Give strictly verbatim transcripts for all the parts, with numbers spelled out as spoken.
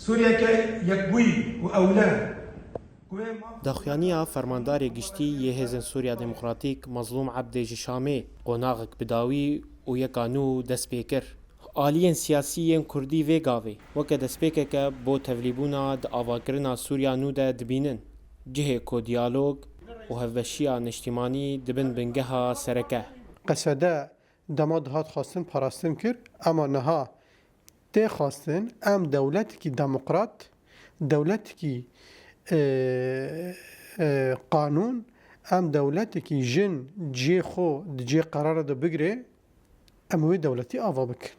Sûriyeke yekbûyî û ewle ku wê maf Daxuyaniya Fermandarê Giştî yê Hêzên Sûriya Demokratîk Mazlûm Ebdê ji Şamê qonaxek bi dawî û yeka nû dest pê kir. Aliyên siyasî yên Kurdî vê gavê weke destpêkeke bo tevlîbûna di avakirina Sûriya nû de dibînin, cihê ku diyalog û hevbeşiya niştîmanî dibin bingeha sereke. Qesede dema dihat xwestin parastin kir, ema niha tê xwestin em dewletekî demokrat, dewletekî, e, e, qanûn, em dewletekî jin cihê xwe di cihê qerara de bigire, em wê dewletî ava bikin.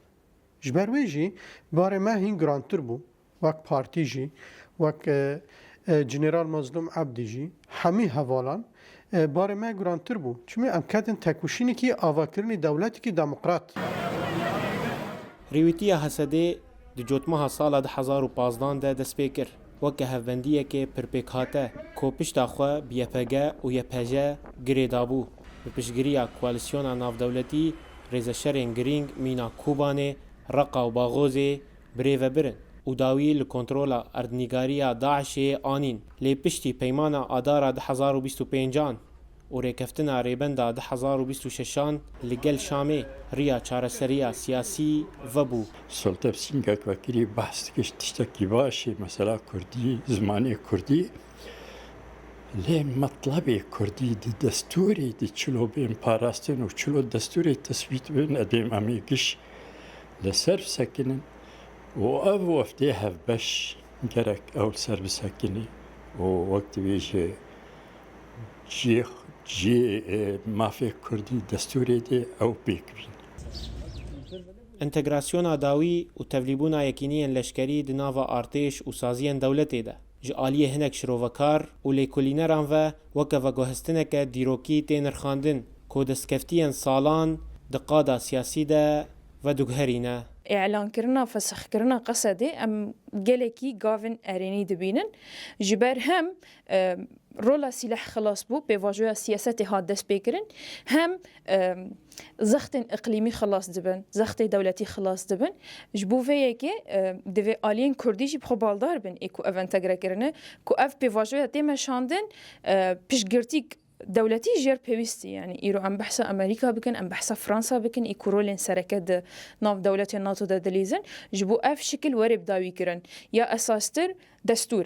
Ji ber wê jî barê me hîn girantir bû. Wek partî jî, wek, e, e, General Mazlûm Ebdî jî, hemî hevalan, e, barê me girantir bû. Çimê em ketin tekoşînekî avakirinî dewletekî demokrat. Rêwîtiya Hesedê di cotmeha sala du hezar û pazdan de dest pê kir. Weke hevbendiyekê pirpêkhate ku pişta xwe bi Y P G û Y P J girê dabû. Bi piştgiriya koalîsyona navdewletî, rêzeşerên girîng mîna Kobanê, Reqa û Baxozê, birêve birin û dawî li kontrola erdnîgariya DAIŞê anîn. Lê piştî peymana Adara du hezar û bîst û pêncan û rêkeftina Rêbenda du hezar û bîst û şeşan li gel Şamê riya çareseriya siyasî vebû. Soltev Singek vekirî behs dikir, tiştekî baş e, mesela Kurdî, zimanê Kurdî. Lê metlebê Kurdî di destûrê di çilo bên parastin û çilo destûrê tesbît bin, edêm em ê giş li ser bisekinin û ev wefdê hevbeş gerek ew li ser bisekinî û wek dibêje cihê, cihê, e, mafê Kurdî destûrê de ew pêk bîn. Entegrasyona dawî û tevlîbûna yekîniyên leşkerî di nava artêş û saziyên dewletê de ji aliyê hinek şirovekar û lêkolîneran ve weke veguhestineke dîrokî tê nirxandin ku destkeftiyên salan di qada siyasî de vediguherîne. Îlankirina fesixkirina Qesedê em gelekî gavin erênî dibînin. Ji ber hem, e, rola sîleh xilas bû, pêvajoya siyasetê hat destpêkirin, hem, e, zextên iqlîmî xilas dibin, zextê dewletî xilas dibin. Ji bo vê yekê, e, divê aliyên Kurdî jî bi xwe baldar bin ê ku ev entegre kirine, ku ev pêvajoya tê meşandin, e, piştgirtîk dewletî jêr pêwîstî, yanî îro em behsa Amerîka bikin, em behsa Fransa bikin, ê ku rolên sereke di nav dewletên NATO de dilîzin, ji bo ev şikil were bi dawî kirin. Ya esastir, destûr.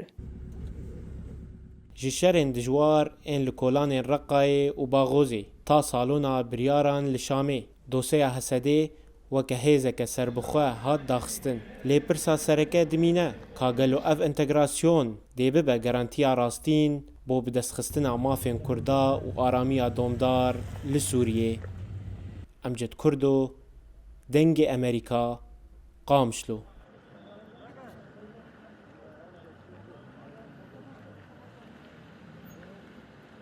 Ji şerên dijwar ên li kolanên Reqayê û Baxozê ta salona biryaran li Şamê, doseya Hesedê weke hêzeke serbixwe hat daxistin. Lê pirsa sereke dimîne, ka gelo ev entegrasyon dê bibe garantiya rastîn bo bidestxistina mafên Kurda û aramiya domdar li Sûriyê? Emced Kurdo, Dengê Amerîka, Qamişlo.